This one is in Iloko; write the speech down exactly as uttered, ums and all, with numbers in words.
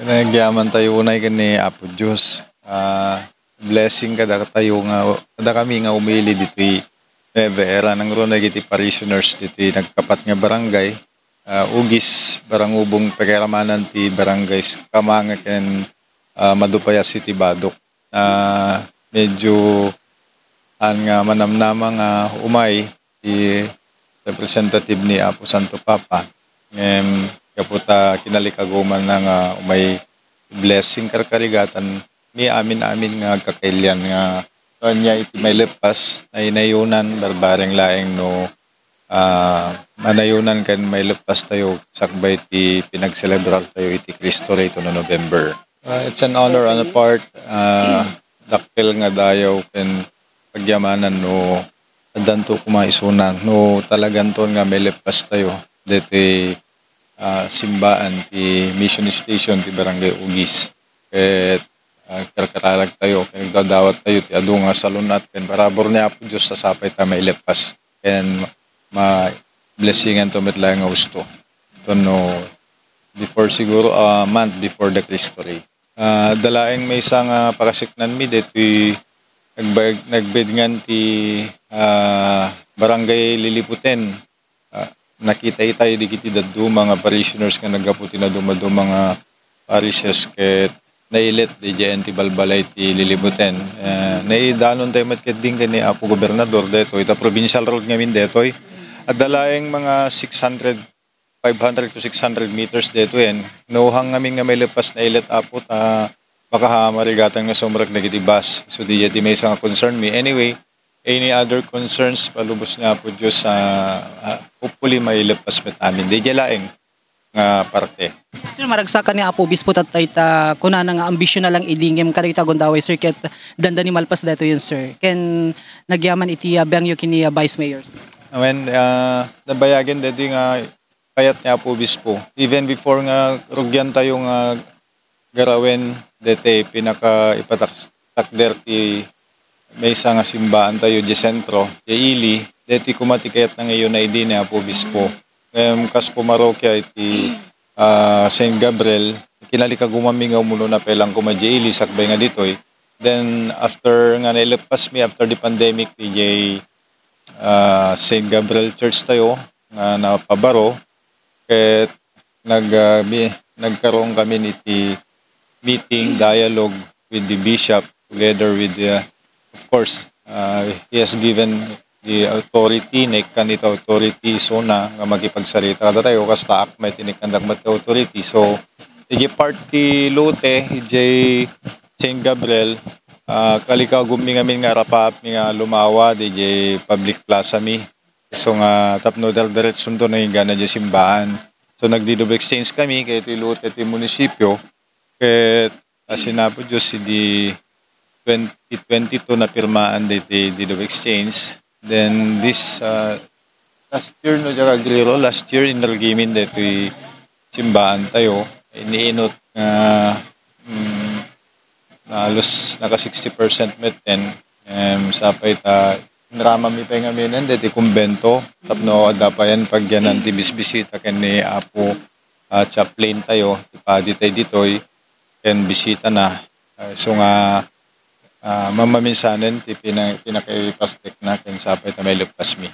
Nagyaman tayo unay ken ni Apo Dios. Ah, blessing kada tayo nga, kada kami nga umili ditoy Nueva Ecija, nangruna dagiti parishioners ditoy nagkapat nga barangay, ah, Ugis, Barangubong, pakiramanan ti barangay Kamanga ken, ah, Madupaya City Badok. Ah, medyo an nga manamnama nga umay ti representative ni Apo Santo Papa. Ngem gapu ta kinalikagumanna nga umay blessing karkarigatan, ni amin-amin nga agkakailian nga ania iti maileppas, nainayunan, barbareng laeng no, ah, manayunan ken maileppas tayo sakbay ti pinagselebrar tayo iti Cristo Rey no November. Ah, it's an honor on a part, ah, dakkel nga dayaw ken pagyamanan no addanto koma isuna no talaganton nga maileppas tayo deti, ah, simbaan ti mission station ti Barangay Ugis. Ket, ah, karkararag tayo, ken nagdadawat tayo ti adu nga salun-at ken parabur ni Apo Dios ta sapay ta maileppas ken ma-blessingan to met laeng nga husto. Ito no, before siguro a month before the Cristo Rey. Ah, adda laeng maysa nga pakasiknanmi detoy nagbaeg-, nagbaegngan ti, ah, Barangay Liliputen. Ah, nakita itay dagiti dadduma nga parishioners nga naggapu ti nadumaduma nga parishes ket nailet didiaen ti balbalay ti Liliputen. Ah, naidanon tayo met ketdin ken ni Apo Gobernador detoy, ta provincial road ngamin detoy. Adda laeng mga six hundred, five hundred to six hundred meters detoyen. Nauhang ngamin nga maileppas nailet, Apo, ta makahamarigatan nga sumrek dagiti bus. So, diay ti maysa nga concern mi. Anyway, any other concerns, palubos ni Apo Dios, ah, ah, hopefully, maileppas met amin. Diay laeng nga parte. Sir, maragsakan ni Apo Obispo tattay ta kunana nga ambisyon na lang idi ngem kadagita gundaway, sir, ket dandani malpas daytoyen, sir. Ken nagyaman iti, ah, biangyo ken ni, ah, Vice Mayor, sir. Amen. Ah, nabayagen daytoy nga kayat ni Apo Obispo. Even before nga rugian tayo nga garawen deti pinakaipatak-, takder ti maysa nga simbaan tayo di sentro, di ili, deti koma ti kayat na ngayon na idi ni Apo Obispo. Ngem kas pumarokia iti, ah, Saint Gabriel, kinalikagumami nga umuno na pelang koma di ili, sakbay nga ditoy. Then after nga naileppas mi after the pandemic, di jay, ah, Saint Gabriel Church tayo nga napabaro, ket nag-, ah, bi-, nagkaroon kami iti meeting, dialogue with the bishop together with the, of course, ah, he has given the authority, naikkan iti authority, so na nga makipagsarita kada tayo, kasta ak met inikkandak met ti authority. So, iti part ti lote, iti Saint Gabriel, ah, kalikagummi ngamin nga arapap mi nga lumawa, di public plaza mi. So nga tapno dardiretsonto na inggana di simbaan. So nag-deed of exchange kami kay iti lote ti munisipyo. Ket asin Apo Dios idi twenty twenty-two napirmaan diti deed of exchange. Then this, uh, last year no, Diak agriro, last year inargimin ditoy simbaan tayo. Iniinot nga, mm, halos naka sixty percent met ten. Em, sapay ta, inramam mi pay ngaminen deti kumbento, tapno adda payen pagyanan ti bisbisita ken ni Apo, ah, Chaplain tayo, ti padi tayo ditoy, ken bisita na. Ah, so nga, ah, mamaminsanen ti pina-, pinakaipastek na, ken sapay ta maileppas mi.